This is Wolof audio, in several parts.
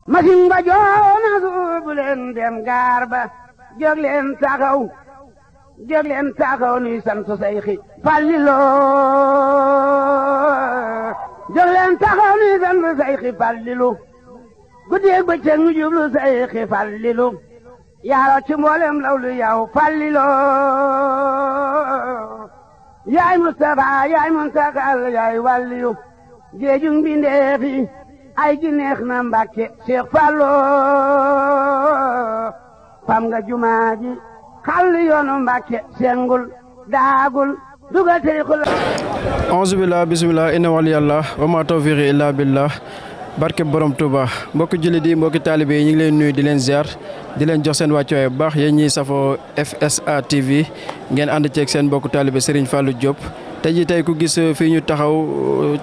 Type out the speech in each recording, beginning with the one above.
masin ba joona suubu leen dem gaar ba jóg leen taxaw nuy sant Seyxi Fàllilu jóg leen taxaw nuy sant Seyxi Fàllilu guddeeg bëccëg ñu jublu Seyxi Fàllilu yaaro ci mboolem lawlu yow Fàllilu yaay Mustafa yaay Muntakal yaay wàlliyu géejug mbindeef yi ay gi neex na Mbàkke Seex Fallu fam nga jumaa ji xàll yoonu Mbàkke sengul daagul dugal tariixul auzu billah bismillah inna waliyallah wa ma tawfiqi illa billah barke borom Touba mbokki jullit yi mbokki taalibe yi ñu ngi leen nuyu di leen ziar di leen jox seen wàccuwaay bu baax yéen ñiy safoo FSA TV ngeen ànd ceeg seen mbokku taalibe Serigne Fallou Diop tey jii tey ku gis fii ñu taxaw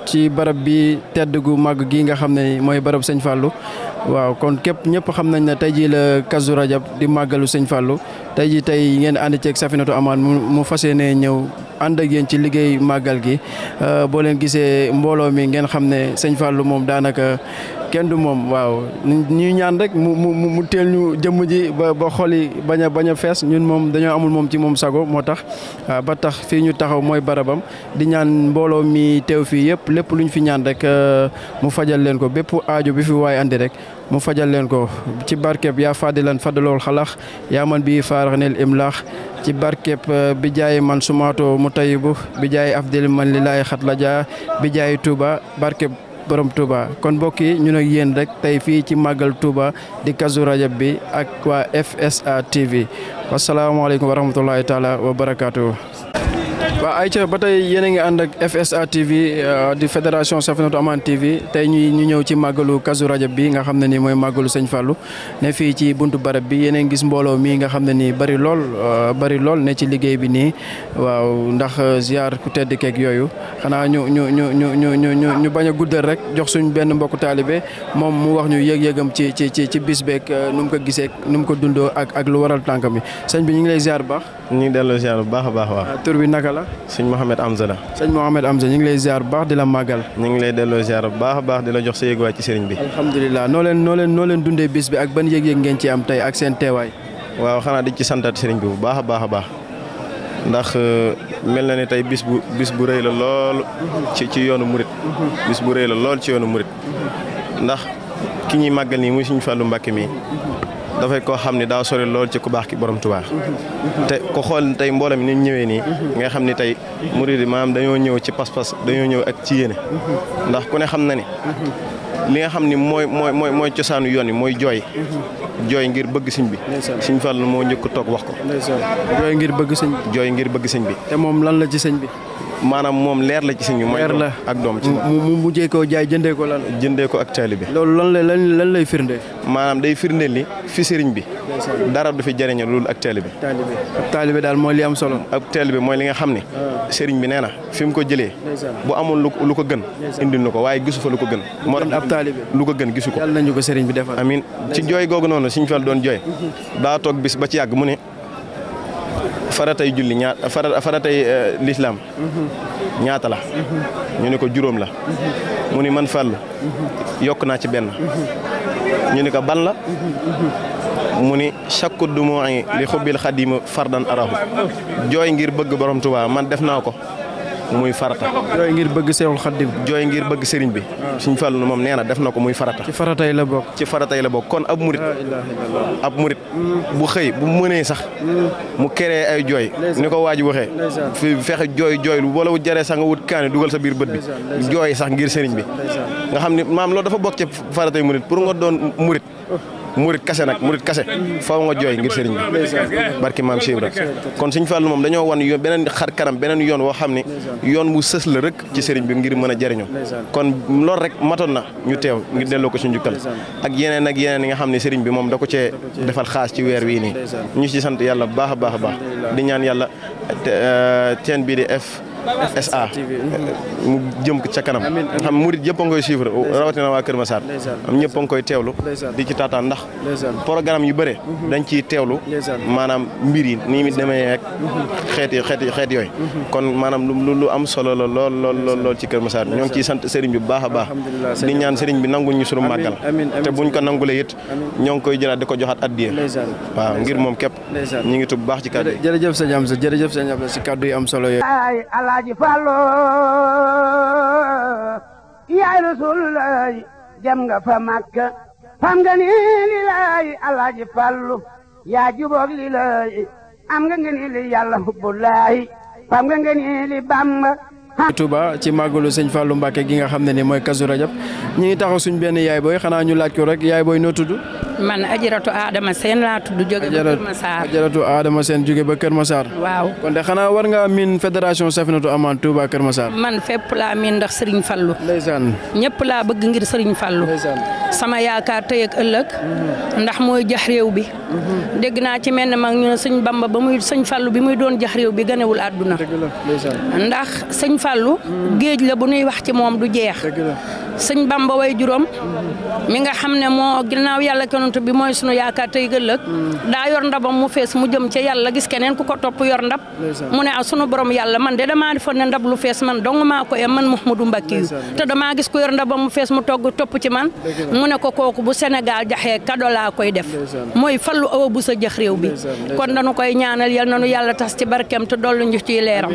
ci barab bi tedd gu màgg gi nga xam ne mooy barab Sëñ Fallou waaw kon képp ñëpp xam nañ ne tey jii la Kazu Rajab di màggalu Sëñ Fallou tey jii tey ngeen ànd ceeg Safinatu Amaan mu fas yéene ñëw ànd ak yéen ci liggéey màggal gi boo leen gisee mbooloo mi ngeen xam ne Sëñ Fallou moom daanaka kenn du moom waaw ñuy ñaan rek mu teel ñu jëmm ji ba xol yi bañ a fees ñun moom dañoo amul moom ci moom sago moo tax ba tax fii ñu taxaw mooy barabam di ñaan mbooloo mi teew fii yëpp lépp lu ñu fi ñaan rek mu fajal leen ko bépp aajo bi fi waay andi rek mu fajal leen ko ci barkeb yaa fadilan fadalool xalax yaa man bi faarax neel imlaax ci barkeb bi jaay man sumaato mu tayibu bi jaay afdil man li laay xat la jaa bi jaay Touba barkeb borom Touba kon mbokk yi ñun ak yéen rek tey fii ci màggal Touba di Kazu Rajab bi ak waa FSA TV wasalaamaaleykum wa rahmatullahi taala wa barakaatu. waaw ayca ba tey yéen a ngi ànd ak FSA TV di fédération Safinatu Amaan TV tey ñu ñëw ci màggalu Kazu Rajab bi nga xam ne nii mooy màggalu Sëñ Fallou ne fii ci buntu barab bi yéen a ngi gis mbooloo mi nga xam ne nii bari lool ne ci liggéey bi nii waaw ndax ziar ku tedd keeg yooyu xanaa ñu bañ a guddal rek jox suñ benn mbokku taalibe moom mu wax ñu yëg-yëgam ci bis beeg nu mu ko gisee nu mu ko dundoo ak lu waral tànk mi sëñ bi ñu ngi lay ziar bu baax. ñu ngi delloo ziar bu baax a baax waaw. tur bi naka la. sëñ Mouhamed Amza la. sëñ Mouhamed Amza ñu ngi lay ziar bu baax di la màggal. ñu ngi lay delloo ziar bu baax a baax di la jox sa yëgwaay ci sëriñ bi. alhamdulilah noo leen dundee bis bi ak ban yëg-yëg ngeen ci am tey ak seen teewaay. waaw xanaa di ci santat sëriñ bi bu baax a baax a baax ndax mel na ne tey bis bu rëy la lool ci yoonu murit bis bu rëy la lool ci yoonu murit ndax ki ñuy màggal nii muy Sëñ Fallu Mbàkke mi dafay koo xam ne daa sori lool ci ku baax ki borom Tuubaa te ko xool tey mbooloo mi ni ñëwee nii nga xam ne tey murid yi maanaam dañoo ñëw ci pas-pas dañoo ñëw ak ci yéene ndax ku ne xam na ne li nga xam ni mooy cosaanu yoon wi mooy jooy ngir bëgg sëñ bi Sëñ Fallu moo njëkk toog wax ko jooy ngir bëgg sëñ bi te moom lan la ci sëñ bi maanaam moom leer la ci sëñ bi mooy ak doom ci mu mujjee koo jaay jëndee ko ak taalibe loolu lan lay firnde maanaam day firndeel ni fi sëriñ bi dara du fi jëriñoo loolu ak taalibe daal mooy li am solo ak taalibe mooy li nga xam ne sëriñ bi nee na fi mu ko jëlee bu amul lu ko gën indil na ko waaye gisu fa lu ko gën moo tax ab taalibe lu ko gën gisu ko yàlla nañu ko sëriñ bi defal amiin ci jooy googu noonu Sëñ Fallu doon jooy daa toog bis ba ci yàgg mu ne faratay julli faratay lislaam ñaata la ñu ne ko juróom la mu ni man Fallu yokk naa ci benn ñu ne ko ban la mu ni chaque dumu'i li xubbil xadim fardan arahu jooy ngir bëgg borom Tuubaa man def naa ko muy farata jooy ngir bëgg Seexul Xadim jooy ngir bëgg sëriñ bi Sëñ Fallu moom nee na def na ko muy farata ci faratay la bokk kon ab murit bu xëy bu mënee sax mu keree ay jooy ni ko waa ji waxee fi fexe jooy lu wala jaree sax nga wut kaani dugal sa biir bët bi jooy sax ngir sëriñ bi nga xam ni maam loolu dafa bokk ci faratay murit pour nga doon murit kase faaw nga jooy ngir sëriñ bi barki maam Cheikh Ibra kon Sëñ Fallu moom dañoo wan beneen xar kanam beneen yoon woo xam ni yoon bu sës la rek ci sëriñ bi ngir mën a jëriñoo kon loolu rek matoon na ñu teew ngir delloo ko suñu jukkal ak yeneen yi nga xam ne sëriñ bi moom da ko cee defal xaas ci weer wii nii ñu ci sant yàlla bu baax a baax a baax di ñaan yàlla teen bii di SA mu jëm ca kanam xam murit yëpp a ngi koy suivre rawatina waa Kër Massar am ñëpp a ngi koy teewlu di ci taataan ndax programme yu bëre dañ ciy teewlu maanaam mbir yi nii mi demee ak xeet yooyu kon maanaam lu am solo la lool ci Kër Massar ñoo ngi ciy sant sëriñ bi bu baax a baax di ñaan sëriñ bi nangul ñu sunu màggal te buñ ko nangulee it ñoo ngi koy jëlaat di ko joxaat addiya waaw ngir moom képp ñu ngi tub baax ci kàddu yi jërëjëf sëñ Amsa jërëjëf sëñ Amsa si kàddu yi am solo yooyu Alaaji Fallu yaay Rasulullah dem nga fa Makka fam nga ni li lay Alaaji Fallu yaa juboog li lay am nga ni li yàlla hubbulaay fam nga ni li Bamba Touba ci màggalu sëñ Fallou Mbacké gi nga xam ne ni mooy Kazu Rajab ñi ngi taxaw suñ benn yaay booy xanaa ñu laaj ko rek yaay booy noo tudd man Ajaratu Adama Sène laa tudd jóge ba Kër Massar Ajaratu Adama Sène jóge ba Kër Massar waaw kon de xanaa war nga miin fédération Safinatoul Aman Touba Kër Massar man fépp laa miin ndax Serigne Fallou ndeysaan ñëpp laa bëgg ngir Serigne Fallou sama yaakaar tey ak ëllëg ndax mooy jax réew bi dégg naa ci mel ne mag ñu ne sëñ Bamba ba muy sëñ Fallou bi muy doon jax réew bi ganewul àdduna ndax sëñ Fallou géej la bu ñuy wax ci moom du jeex sëñ Bamba way juróom mi nga xam ne moo ginnaaw yàlla konontu bi mooy sunu yaakaar tey ëllëg daa yor ndabam mu fees mu jëm ca yàlla gis keneen ku ko topp yor ndab mu ne sunu borom yàlla man de damaa defoon ne ndab lu fees man dong maa ko man Mouhamadou Mbacké yu te damaa gis ku yor ndabam mu fees mu togg topp ci man mu ne ko kooku bu Sénégal jaxee kado laa koy def mooy Fallou Awa bu sa jax réew bi kon dañu koy ñaanal yal nanu yàlla tas ci barkeem te dollu ñu ciy leeram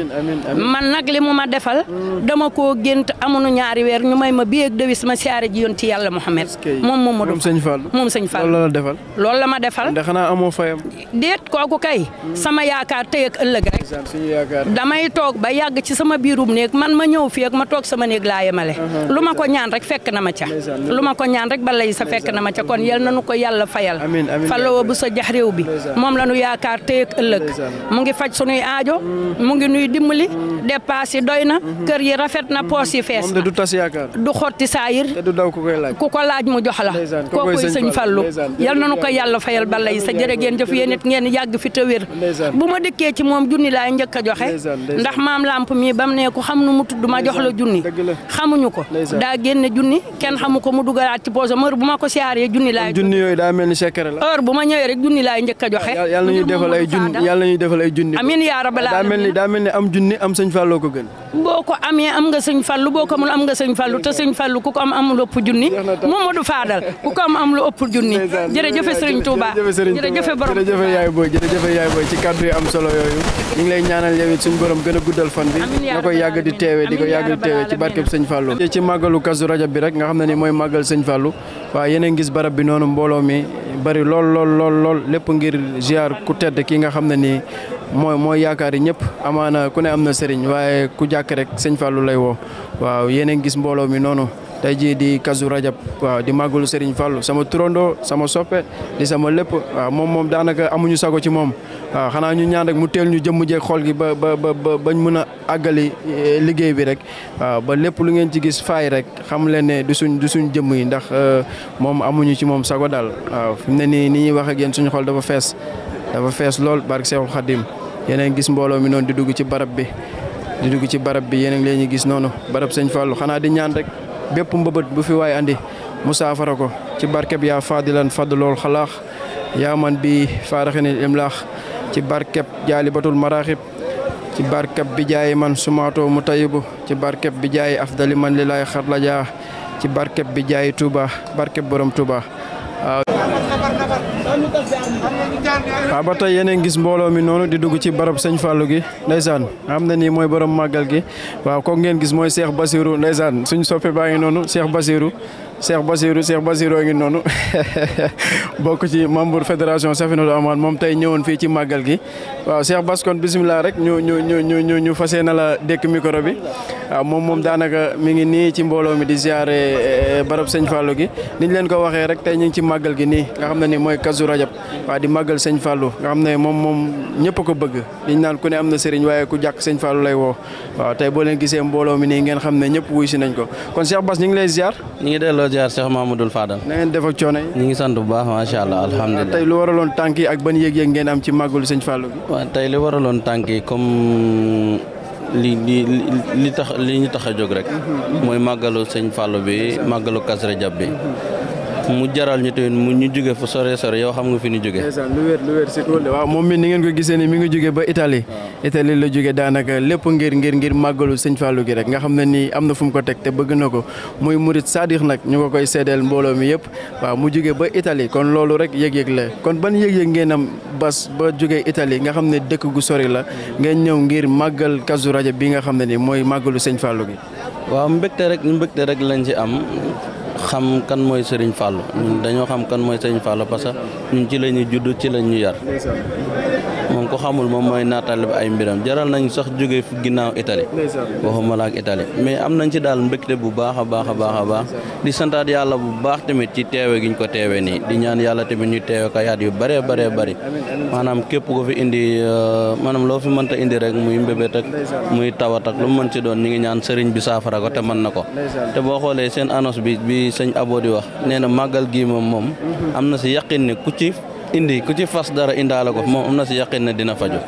man nag li mu ma defal dama koo gént amuñu ñaari weer ñu may ma biyeeg dewis ma siyaare ji yoon ci yàlla Mouhamed moom sëñ Fallou loolu la defal loolu la ma defal ndax xanaa amoo fayam déet kooku kay sama yaakaar tey ak ëllëg rek damay toog ba yàgg ci sama biirum néeg man ma ñëw fii ak ma toog sama néeg laa yemale lu ma ko ñaan rek fekk na ma ca lu ma ko ñaan rek balay sa fekk na ma ca kon yal nañu ko yàlla fayal Fallou bu sa jax réew bi moom la ñu yaakaar tey ak ëllëg mu ngi faj sunuy aajo mu ngi nuy dimbali dépasse yi doy na kër yi rafet na poos yi fees du tas yaakaar du xotti saayir te du daw ku koy laaj ku ko laaj mu jox la kookoy sëñ Fallou yal nañu ko yàlla fayal balay sa jërë ngeen jëf yéen it ngeen yàgg fi te wér bu ma dëkkee ci moom junni laay njëkk a joxe ndax maam lamp mi bam ne ku xam nu mu tudd ma jox la junni xamuñu ko daa génne junni kenn xamu ko mu dugalaat ci poosam heure bu ma ko siyaaree junni laay junni yooyu daa mel ni secret la heure bu ma ñëwee rek junni laay njëkk a joxe yàlla nañu defal ay junni amiin yaa rabbal aalamiin daa mel ni am junni am sëñ Fallou ko gën boo ko amee am nga sëñ Fallou boo ko amul am nga sëñ Fallou te sëñ Fallou ku ko am lu ëpp junni Mamadou Fadal ku ko am lu ëpp junni jërëjëf Serigne Touba jërëjëf borom jërëjëf yaay booy ci kàddu yi am solo yooyu ñu ngi lay ñaanal yow it suñu borom gën a guddal fan bi nga koy yàgg di teewe di ko yàgg di teewe ci barkeb sëñ Fallou ci màggalu Kazu Rajab bi rek nga xam ne ni mooy màggal sëñ Fallou waaw yéen a ngi gis barab bi noonu mbooloo mi bari lool lépp ngir ziar ku tedd ki nga xam ne nii mooy yaakaar yi ñëpp amaana ku ne am na sëriñ waaye ku jàkk rek sëñ Fallou lay woo waaw yéen a ngi gis mbooloo mi noonu tey jii di Kazu Rajab waaw di màggalu Serigne Fallou sama turandoo sama soppe di sama lépp waaw moom daanaka amuñu sago ci moom waaw xanaa ñu ñaan rek mu teel ñu jëmm jeeg xool gi bañ mën a àggali liggéey bi rek waaw ba lépp lu ngeen ci gis faay rek xam leen ne du suñ jëmm yi ndax moom amuñu ci moom sago daal waaw fi mu ne nii ni ñuy wax ak yéen suñu xol dafa fees lool barke Seexul Xadim yéen a ngi gis mbooloo mi noonu di dugg ci barab bi yéen a ngi leen gis noonu barab sëñ Fallou xanaa di ñaan rek bépp mbëbët bu fi waay andi musaafara ko ci barkeb yaa fadilan fadlool xalaax yaa man bi faaraxinil imlaax ci barkeb jaalibatul maraaxib ci barkeb bi jaay man sumaatoo mu tayibu ci barkeb bi jaay afdali man li laay xar la jaa ci barkeb bi jaay Touba barkeb borom Touba waaw ba tey yéen a ngi gis mbooloo mi noonu di dugg ci barab sëñ Fallou gi ndeysaan xam na ni mooy borom màggal gi waaw kooku ngeen gis mooy Cheikh Bassirou ndeysaan suñ soppe baa ngi noonu Cheikh Bassirou ngi noonu bokk ci membre fédération Safinatoul Aman moom tey ñëwoon fii ci màggal gi waaw Cheikh Bass kon bisimilah rek ñu fas yéene la dékk micro bi waaw moom daanaka mi ngi nii ci mbooloo mi di ziare barab sëñ Fallou gi niñ leen ko waxee rek tey ñu ngi ci màggal gi nii nga xam ne ni mooy Kazu Rajab waaw di màggal sëñ Fallou nga xam ne moom ñëpp ko bëgg liñ naan ku ne am na sëriñ waaye ku jàkk sëñ Fallou lay woo waaw tey boo leen gisee mbooloo mi nii ngeen xam ne ñëpp wuy si nañ ko kon Cheikh Bass ñu ngi lay ziar. ñu ngi delloo ziar Cheikh Mamadou Fadal. na ngeen def ak coono yi. ñu ngi sant bu baax macha allah alhamdulilah. tey lu waraloon tànk yi ak ban yëg-yëg ngeen am ci màggalu sëñ Fallou gi. waaw tey li waraloon tànk yi comme li ñu tax a jóg rek mooy màggalu sëñ Fallou bi màggalu Kazu Rajab bi mu jaral ñu tamit mu ñu jóge fu sore yow xam nga fi ñu jóge lu wér surtout waaw moom mi ni ngeen ko gisee ni mi ngi jóge ba Italie la jóge daanaka lépp ngir màggalu sëñ Fallou gi rek nga xam ne nii am na fu mu ko teg te bëgg na ko muy murit sadix nag ñu ko koy seedeel mbooloo mi yëpp waaw mu jóge ba Italie kon loolu rek yëg-yëg la kon ban yëg-yëg ngeen am bas ba jóge Italie nga xam ne dëkk gu sori la ngeen ñëw ngir màggal Kazu Rajab bi nga xam ne ni mooy màggalu sëñ Fallou gi waaw mbégte rek lañ ci am xam kan mooy Serigne Fallou ñun dañoo xam kan mooy Serigne Fallou parce que ñun ci la ñu judd ci la ñu yar moom ko xamul moom mooy naatale bi ay mbiram jaral nañ sax jóge fu ginnaaw Italie waxuma la ak Italie mais am nañ ci daal mbégte bu baax a baax di santaat yàlla bu baax tamit ci teewe giñ ko teewe nii di ñaan yàlla tamit ñu teewe ko yaat yu bëree bëri maanaam képp ko fi indi maanaam loo fi mënta indi rek muy mbébét ak muy tawat ak lu mu mën ci doon ñu ngi ñaan Serigne bi saafara ko te mën na ko te boo xoolee seen annonce bi sëñ Abo di wax nee na màggal gi moom am na si yaqin ne ku ci fas dara indaale ko moom am na si yaqin ne dina faju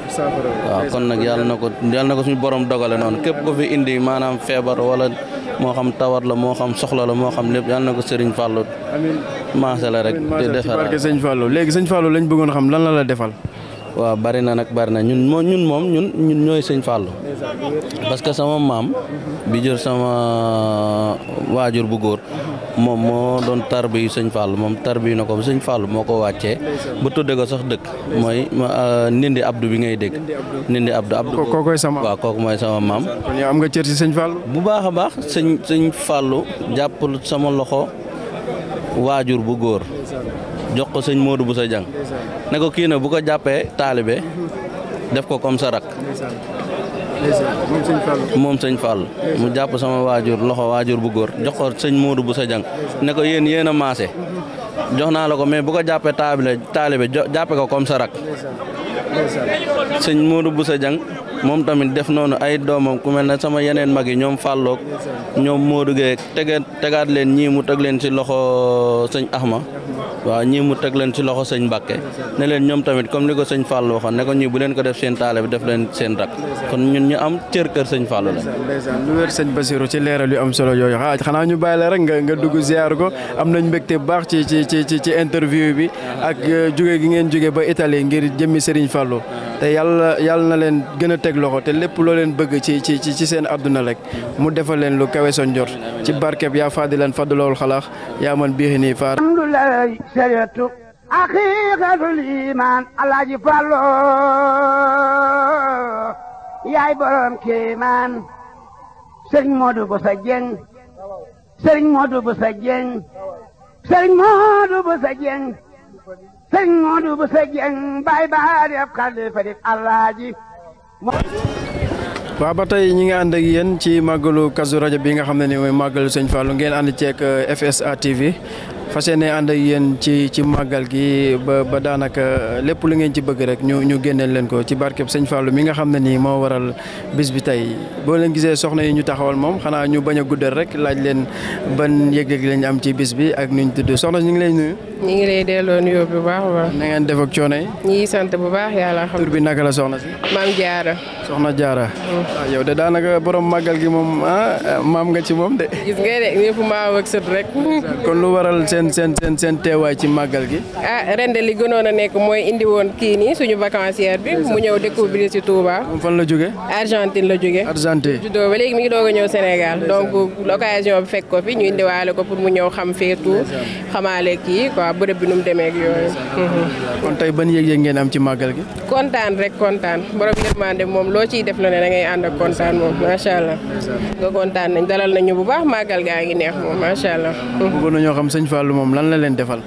waaw kon nag yàlla na ko suñu borom dogale noonu képp ko fi indi maanaam feebar wala moo xam tawat la moo xam soxla la moo xam lépp yàlla na ko Serigne Fallou maase la rek te defal barke sëñ Fallou léegi sëñ Fallou lañ bëggoon xam lan la defal waaw bari na ñun ñooy sëñ Fallou parce que sama maam bi jër sama waajur bu góor moom moo doon tarbiyu sëñ Fallou moom tarbiyu na ko sëñ Fallou moo ko wàccee ba tudde ko sax dëkk mooy Ndindi Abdou bi ngay dégg Ndindi Abdou kookoy sama waaw kooku mooy sama maam kon yow am nga cër ci sëñ Fallou bu baax a baax sëñ Fallou jàppal sama loxo waajur bu góor jox ko sëñ Modou Boussa Dieng ne ko kii nag bu ko jàppee taalibe def ko comme sa rak moom sëñ Fallou mu jàpp sama waajur bu góor jox ko sëñ Modou Boussa Dieng ne ko yéen a maase jox naa la ko mais bu ko jàppee taalibe jàppe ko comme sa rak sëñ Modou Boussa Dieng moom tamit def noonu ay doomam ku mel ne sama yeneen mag yi ñoom Fallook ñoom Modou Gueye tegaat leen ñii mu teg leen ci loxo sëñ Axma waaw ñii mu teg leen ci loxo sëñ Mbàkke ne leen ñoom tamit comme ni ko sëñ Fallou waxoon ne ko ñii bu leen ko def seen taale bi def leen seen rak kon ñun ñu am cër kër sëñ Fallou la. lu wér sëñ Basirou ci leeral yu am solo yooyu xanaa ñu bàyyi la rek nga dugg ziar ko am nañ mbégte bu baax ci interview bi ak jóge gi ngeen jóge ba Italie ngir jëmmi Serigne Fallou te yàlla na leen gën a teg loxo te lépp loo leen bëgg ci seen àdduna rek mu defal leen lu kawe son njort ci barkeb yaa fadilan fadlul xalaax yaa man biixi nii faar sariyatu haqiqatul iman Alaaji Fallu yaay borom kéemaan Sëriñ Modou Boussa Dieng Sëriñ Modou Boussa Dieng Sëriñ Modou Boussa Dieng Sëriñ Modou Boussa Dieng baay baari ab xalifa di Alaaji waaw ba tey ñi ngi ànd ak yéen ci màggalu Kazu Rajab bi nga xam ne ni mooy màggalu sëñ Fallou ngeen ànd ceeg FSA TV fas yéene ànd ak yéen ci màggal gi ba daanaka lépp lu ngeen ci bëgg rek ñu génneel leen ko ci barkeb sëñ Fallou mi nga xam ne nii moo waral bis bi tey boo leen gisee soxna yi ñu taxawal moom xanaa ñu bañ a guddal rek laaj leen ban yëg-yëg lañ am ci bis bi ak nuñ tudd soxna ñu ngi lay nuyu. ñu ngi lay delloo nuyoo bu baax a baax. na ngeen def ak coono yi. ñu ngi sant bu baax yàlla xam. tur bi naka la soxna si. Maam Jaara. soxna Jaara. yow de daanaka borom màggal gi moom maam nga ci moom de. gis nga de ñëpp maam ak sët rek. kon lu waral seen teewaay ci màggal gi. ren de li gënoon a nekk mooy indi woon kii nii suñu vacancière bi mu ñëw découvrir ci Touba. moom fan la jóge Argentine la jóge. Argentine. juddoo ba léegi mi ngi doog a ñëw Sénégal donc l'occasion bi fekk ko fi ñu indiwaale ko pour mu ñëw xam feetu xamaale kii quoi bërëb bi nu mu demee ak yooyu. kon tey ban yëg-yëg ngeen am ci màggal gi. kontaan rek kontaan borom yërmande moom loo ciy def la ne da ngay ànd ak kontaan moom macha allah. nga kontaan nañ dalal nañu bu baax màggal gaa ngi neex moom macha allah. bëggoon nañoo xam sëñ Fallou moom lan la leen defal.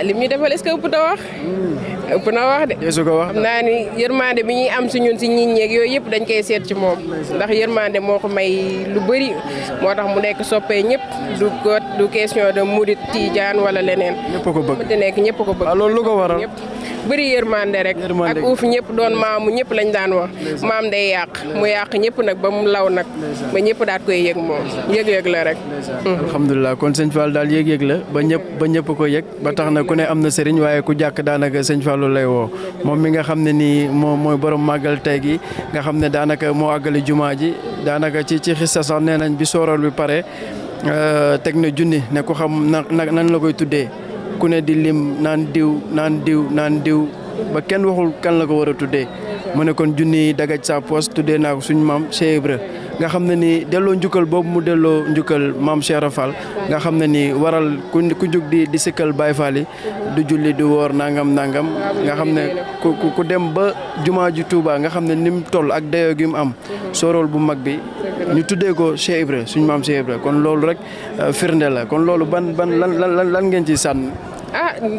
lim ñu defal est-ce que ëpp na wax. ëpp na wax de. deesu ko wax xam naa ni yërmande bi ñuy am si ñun si nit ñeeg yooyu yëpp dañ koy seet ci moom ndax yërmande moo ko may lu bëri moo tax mu nekk soppee ñëpp du question de murit tijaan wala leneen. ñëpp ko bëgg mu di nekk ñëpp ko bëgg. loolu lu ko waral. bëri yërmande rek ak uuf ñëpp doon maamu ñëpp lañ daan wax maam day yàq mu yàq ñëpp nag ba mu law nag ba ñëpp daat koy yëg moom yëg-yëg la rek. alhamdulilah kon sëñ Fall daal yëg-yëg la ba ñëpp ko yëg ba tax na ku ne am na sëriñ waaye ku jàkk daanaka sëñ Fall Fallou lay woo moom mi nga xam ne nii mooy borom màggal tey gi nga xam ne daanaka moo àggali jumaa ji daanaka ci xissa sax nee nañ bi soorool bi pare teg na junni ne ko xam nan la koy tuddee ku ne di lim naan diw ba kenn waxul kan la ko war a tuddee mu ne kon junni dagaj sa poos tuddee naa ko suñu maam Cheikh Ibra nga xam ne ni delloo njukkal boobu mu delloo njukkal maam Cheikh Rafal nga xam ne ni waral ku jug di sikkal Baye Fall yi du julli du woor nangam nga xam ne ku dem ba jumaa ju Touba nga xam ne ni mu toll ak dayoo gi mu am soorool bu mag bi ñu tuddee ko Cheikh Ibra suñu maam Cheikh Ibra kon loolu rek firnde la kon loolu ban lan ngeen ci sànn.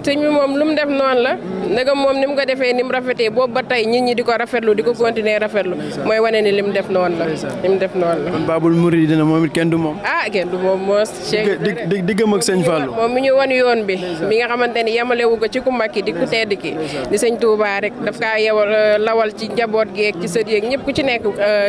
sëñ bi moom lu mu def noonu la ndegam moom ni mu ko defee ni mu rafetee boobu ba tey nit ñi di ko rafetlu di ko continuer rafetlu mooy wane ni li mu def noonu la li mu def noonu la. kon Babul Mouridina moom it kenn du moom. kenn du moom moo. diggam ak sëñ Fallou. moom mi ñu wan yoon bi mi nga xamante ni yemalewu ko ci ku mag ki di ku tedd ki di sëñ Touba rek daf kaa lawal ci njaboot geeg ci sët yeeg ñëpp ku ci nekk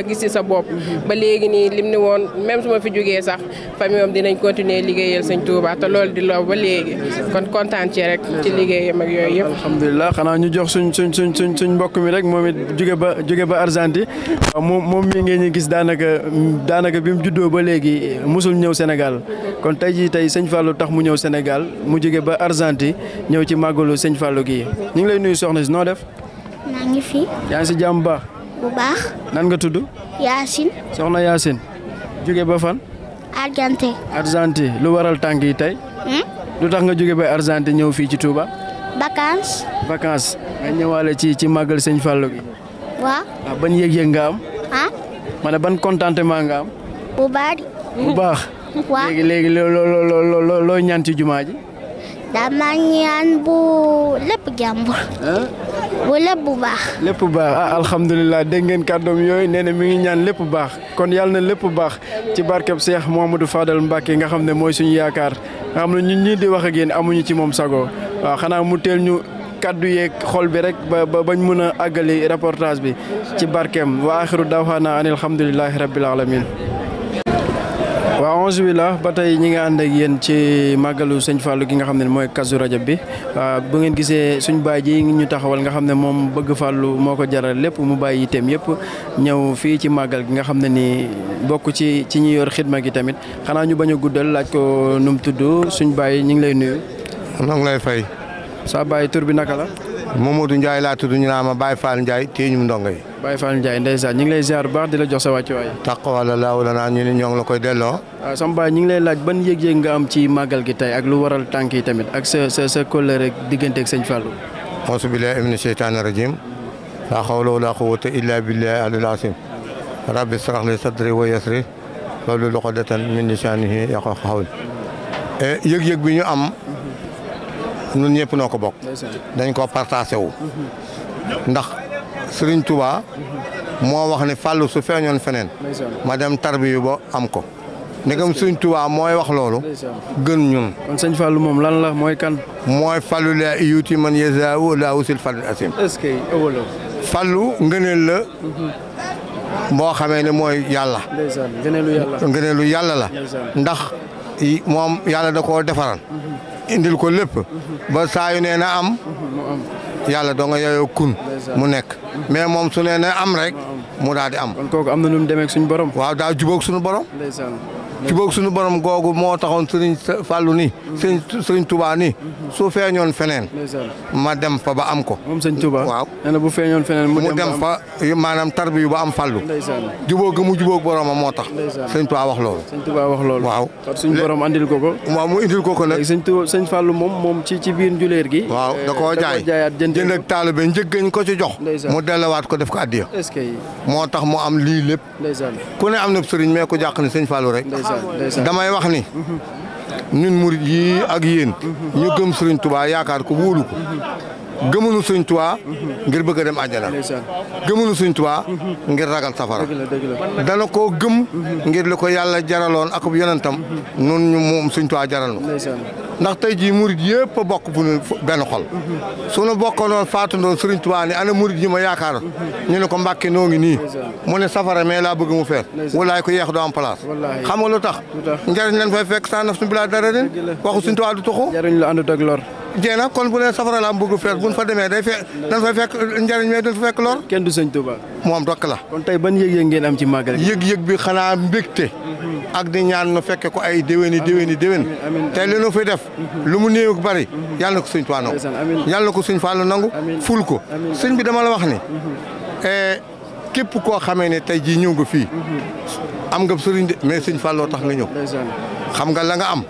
gis ci sa bopp ba léegi nii lim ni woon même su ma fi jógee sax famille am dinañ continuer liggéeyal sëñ Touba te loolu di law ba léegi kon kontaan ci rek ci liggéeyam ak yooyu yëpp. alhamdulilah xanaa ñu jox suñ mbokk mi rek moom it jóge ba Argentine moom mi ngeen ñu gis daanaka bi mu juddoo ba léegi musul ñëw Sénégal kon tey sëñ Fallou tax mu ñëw Sénégal mu jóge ba Argentine ñëw ci màggalu sëñ Fallou gii ñu ngi lay nuyu soxna si noo def. maa ngi fi. yaa ngi si jàmm baax. bu baax. nan nga tudd. Yacine. soxna Yacine. jóge ba fan. Argentine. lu waral tànk yi tey. lu tax nga jóge ba Argentine ñëw fii ci Touba. vacances. nga ñëwaale ci màggal sëñ Fallou gi. waaw. ban yëg-yëg nga am. ma ne ban contentement nga am. bu bari. bu baax. waaw léegi looy ñaan ci jumaa ji. dama ñaan bu lépp jàmbur. bu lépp bu baax. lépp baax alhamdulilah dégg ngeen kàddoom yooyu nee na mi ngi ñaan lépp baax kon yàlla na lépp baax ci barkeb Cheikh Mouhamadou Fadal Mbacké nga xam ne mooy suñu yaakaar nga xam ne ñun ñii di wax ak yéen amuñu ci moom sago waaw xanaa mu teel ñu kaddu yeeg xol bi rek ba bañ mun a àggali reportage bi ci barkeem wa axiru dawxaana an alhamdulilahi rabbil alamin waaw onze billah ba tey ñi nga ànd ak yéen ci màggalu sëñ Fallou gi nga xam ne mooy Kazu Rajab bi bu ngeen gisee suñ baay ji ñu taxawal nga xam ne moom bëgg Fallou moo ko jaral lépp mu bàyyi itam yëpp ñëw fii ci màggal gi nga xam ne ni bokk ci ñi yor xidma gi tamit xanaa ñu bañ a guddal laaj ko nu mu tudd suñ baay ñu ngi lay nuyu. maa ngi lay fay. sa baay tur bi naka la. Mamadou Ndiaye laa tudd ñu naan ma Baye Fall Ndiaye téye ñu ndongo yi. Baye Fall Ndiaye ndeysaan ñu ngi lay ziar bu baax di la jox sa wàccuwaay. taqwala laaw la naan ñu ne ñoo ngi la koy delloo. waaw sama baay ñu ngi lay laaj ban yëg-yëg nga am ci màggal gi tey ak lu waral tànk yi tamit ak sa kóllëre digganteeg sëñ Fallou. auzu billaahi mina sheytaani rajiim laa hawla wala quwwata illaa billaahi al-aliyyil aziim rabbi ishrah li sadri wa yassir wahlul uqdatan min lisaani yafqahu qawli. yëg-yëg bi ñu am ñun ñëpp noo ko bokk. dañ ko partagé wu. ndax Serigne Touba moo wax ne Fallou su feeñoon feneen ma dem tarbiyu ba am ko ndegam Serigne Touba mooy wax loolu gën ñun. kon sëñ Fallou moom lan la mooy kan. mooy Fallou la yuuti man yazaahu laa usil fadl asim. est-ce que ewolo. Fallou ngëneel la. boo xamee ne mooy yàlla. ngëneelu yàlla la. ndax moom yàlla da koo defaral. indil ko lépp ba saa yu nee na am yàlla doo nga yeyoo kun mu nekk mais moom su nee na am rek mu daal di am. kon kooku am na nu mu demee ak suñu borom. waaw daa jubóog suñu borom. jubóog suñu borom googu moo taxoon Serigne Fallou nii. Serigne Touba nii. su feeñoon feneen. ma dem fa ba am ko. moom sëñ Touba. waaw nee na bu feeñoon feneen mu dem fa maanaam tarbiyu ba am Fallou. jubóog mu jubóog boromam moo tax. sëñ Touba wax loolu. sëñ Touba wax loolu. waaw suñu borom andil ko ko. waaw mu indil ko ko nag. sëñ Fallou moom ci biir njuleer gi. waaw da koo jaayaat jënd ak taalibe njëggañ ko ci jox. mu delluwaat ko def ko addiya. est-ce que moo tax mu am lii lépp. ku ne am na sëriñ mais ku jàq ni sëñ Fallou rek. damay wax ni ñun murid yi ak yéen ñu gëm Sëriñ Tuubaa yaakaar ko wóolu ko gëmunu Sëriñ Tuubaa ngir bëgg a dem àjjana gëmunu Sëriñ Tuubaa ngir ragal safara dana koo gëm ngir li ko yàlla jaraloon ak yonentam nun ñu moom Sëriñ Tuubaa jaral nu ndax tey jii murid yëpp a bokk fu nu benn xol suñu bokkoon faatandoo Sëriñ Tuubaa ni ana murid yi ma yaakaar ñu ne ko Mbàkke noo ngi nii mu ne safara mais laa bëgg mu feer walaay ko yeex doo am place xam nga lu tax njëriñ leen fay fekk sa naf su bilaa dara ren waxu Sëriñ Tuubaa du tuxu njëriñ lu àndut ak lor jeena kon bu ne safara la am bëgg fees buñ fa demee day fekk dañ fay fekk njariñ mais duñ fa fekk lor. kenn du sëñ Touba. moom dokk la. kon tey ban yëg-yëg ngeen am ci màggal gi. yëg-yëg bi xanaa mbégte. ak di ñaan nu fekke ko ay déwéni déwén. te li nu fi def. lu mu néew ak bari. yàlla na ko sëñ Tuubaa nangu. yàlla na ko sëñ Fallu nangu. ful ko sëñ bi dama la wax ni. képp koo xamee ne tey jii ñëw nga fii. am nga sëriñ de mais sëñ Falloo tax nga ñëw. xam nga la nga am.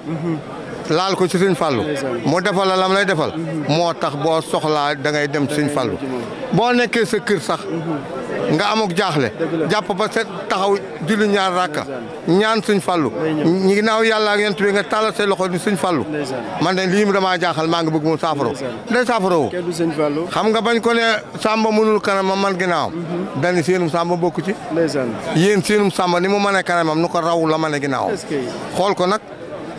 laal ko ci sëñ Fallu mu defal la lam lay defal. moo tax boo soxlaa da ngay dem ci sëñ Fallu boo nekkee sa kër sax. nga amuk jaaxle. jàpp ba set taxaw julli ñaar rakka. ñaan sëñ Fallu. ñi ginnaaw yàlla ak yent bi nga tàllal say loxo ni sëñ Fallu. man de lii damaa jaaxal maa ngi bëgg mu saafaro. day saafaro xam nga bañ ko ne Samba mënul kanamam man ginnaawam. dani seenum Samba bokku ci. yéen seenum Samba ni mu mënee kanamam nu ko raw la mënee ginnaawam. xool ko nag.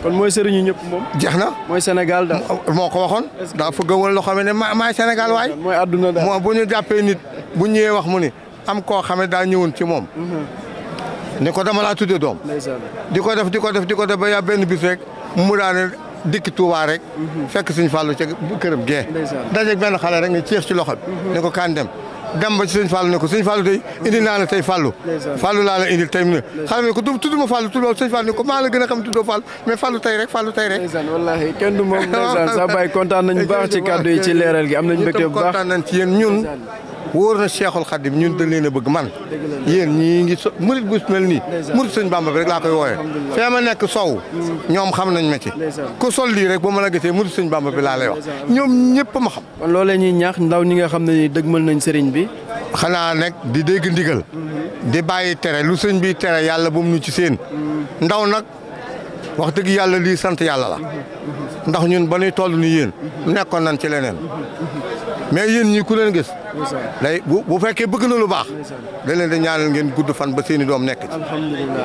kon mooy sëriñu ñëpp moom. jeex na mooy Sénégal daal. moo ko waxoon. daa fa gëwal loo xam ne maay Sénégal waay. mooy adduna daal moo bu ñu jàppee nit bu ñëwee wax mu ni am koo xam ne daa ñëwoon ci moom. ni ko dama laa tuddee doom. di ko def ba yaa benn bis rek mu daane dikki Touba rek. fekk sëñ Fallu ca këram gee. dajeeg benn xale rek nga ceex ci loxo bi. ni ko kaan dem ba ci sëñ Fallu ne ko sëñ Fallu tey indi naa la tey Fallu. Fallu laa la indil tey mu ne xale mi ko tudd ma Fallu tudd sëñ Fallu ni ko maa la gën a xam tuddoo Fallu mais Fallu tey rek. wallaahi kenn du moom ndeysaan sa baay kontaan nañu baax ci kàddu yi ci leeral gi am nañu mbégte bu baax kontaan nañ ci yéen ñun. wóor na Cheikhul Khadim ñun dañ leen a bëgg man yéen ñii ngi murit bu mel nii murit sëñ Bamba bi rek laa koy wooyee fee ma nekk sow ñoom xam nañ ma ci ku sol lii rek ba mën a gisee murit sëñ Bamba bi laa lay wax ñoom ñëpp ma xam. kon loolee ñuy ñaax ndaw ñi nga xam ne dëgmal nañ sëriñ bi. xanaa nag di dégg ndigal di bàyyi tere lu sëñ bi tere yàlla bu mu ñu ci seen ndaw nag wax dëgg yàlla lii sant yàlla la ndax ñun ba ñuy toll ni yéen nekkoon nañ ci leneen mais yéen ñii ku leen gis day bu fekkee bëgg na lu baax da leen di ñaanal ngeen gudd fan ba seeni doom nekk ci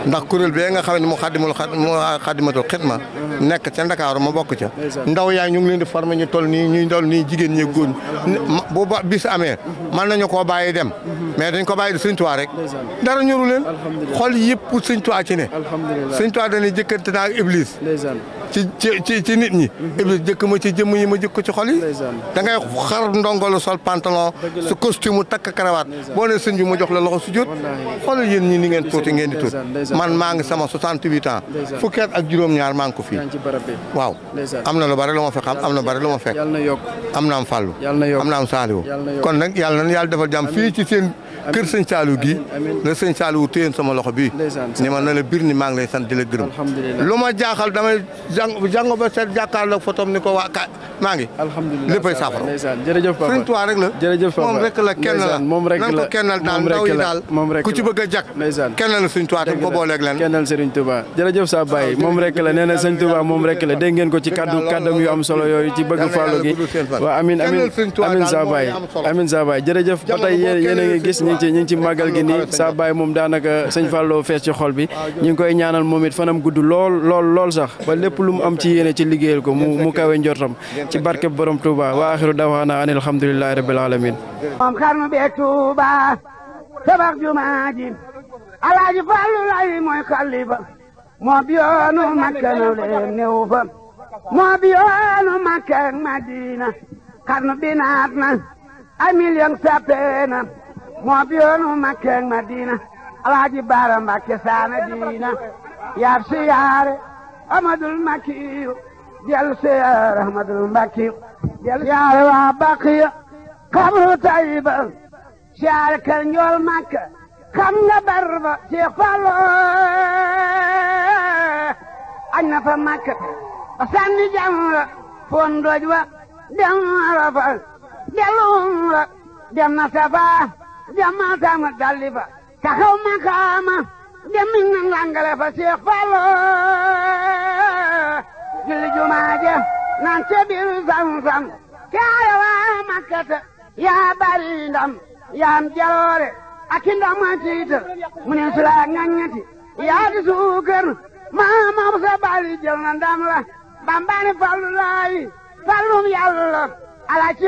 ndax kuréel bee nga xam ne mu xadimatul xidma nekk ca Ndakaaru ma bokk ca ndaw yaay ñu ngi leen di former ñu toll nii ñuy toll nii jigéen ñi góor bu bis amee mën nañu koo bàyyi dem mais dañ ko bàyyi di Sëñ Tuubaa rek dara ñoru leen xol yëpp Sëñ Tuubaa ci ne Sëñ Tuubaa dañuy jëkkante naa ak Iblis ci nit ñi Iblis jëkk ma ci jëmm yi ma jëkk ko ci xol yi da ngay xar ndongolu sol pantalon su costume takk karawaat boo ne sëñ bi mu jox la loxo su jot xoolal yéen ñi ni ngeen tuuti ngeen di tuuti man maa ngi sama 68 ans fukki at ak juróom-ñaar maa ngi ko fii waaw am na lu bari lu ma fi xam am na bari lu ma fekk am na am Fàllu am na am Saaliwu kon nag yàlla na yàlla defal jàmm fii ci seen kër sëñ Saaliwu gi la sëñ Saaliwu téyeen sama loxo bii ni ma na la bir ni maa ngi lay sant di la gërëm lu ma jaaxal damay jàng ba seet jàkkaarloog photom ni ko waa maa ngi léppay saafara sëñ Tuubaa rek la jërëjëf papa moom rek la kenn la moom rek la nan ko kennal daal ndaw yi daal ku ci bëgg a jak kennal la sëñ Tuubaa te ko booleeg leen kennal Sëriñ Tuubaa jërëjëf sa baay moom rek la nee na sëñ Tuubaa moom rek la dégg ngeen ko ci kàddam yu am solo yooyu ci bëgg Fallou gi waaw amin sa baay amin sa baay jërëjëf ba tey yéen a ngi gis ñu ngi ci màggal gi nii sa baay moom daanaka sëñ Fallou fees ci xol bi ñu ngi koy ñaanal moom it fanam gudd lool sax ba lépp lu mu am ci yéene ci liggéeyal ko mu kawe njortam ci barke borom Touba wa axiru dawaana an alhamdulillahi rabbil alamin moom xarnu bi Touba tabax jumaa ji Alaaji Fallu lay mooy xalifa moo bi yoonu Makka naw leen néew fa moo bi yoonu Makka ak Madina xarnu bi naat na ay million sappeena moo bi yoonu Makka ak Madina Alaaji Baara Mbàkke saana diina yaab siyaare Amadul Makkiyu del siyaare Amadul Makkiyu del siyaare waa Baqiya xabru Tayba siyaare kër njool Makka xam nga barba Seex Fallu añ na fa Makka ba sànni jamra foon doj wa dem Arafa dellu umra dem na Safa dem Marwa dalli fa taxaw makaama dem na langale fa Seex Fallu julli jumaa ja naan ca biir Zamzam kaaya waa Makkata yaa bari ndam yaa am jaloore ak ndam ma tiital mu ne su la ngañati yaa di suukar maa sa bali jël na ndam la Bamba ne Fallu laayi Fallum Yàlla ala ci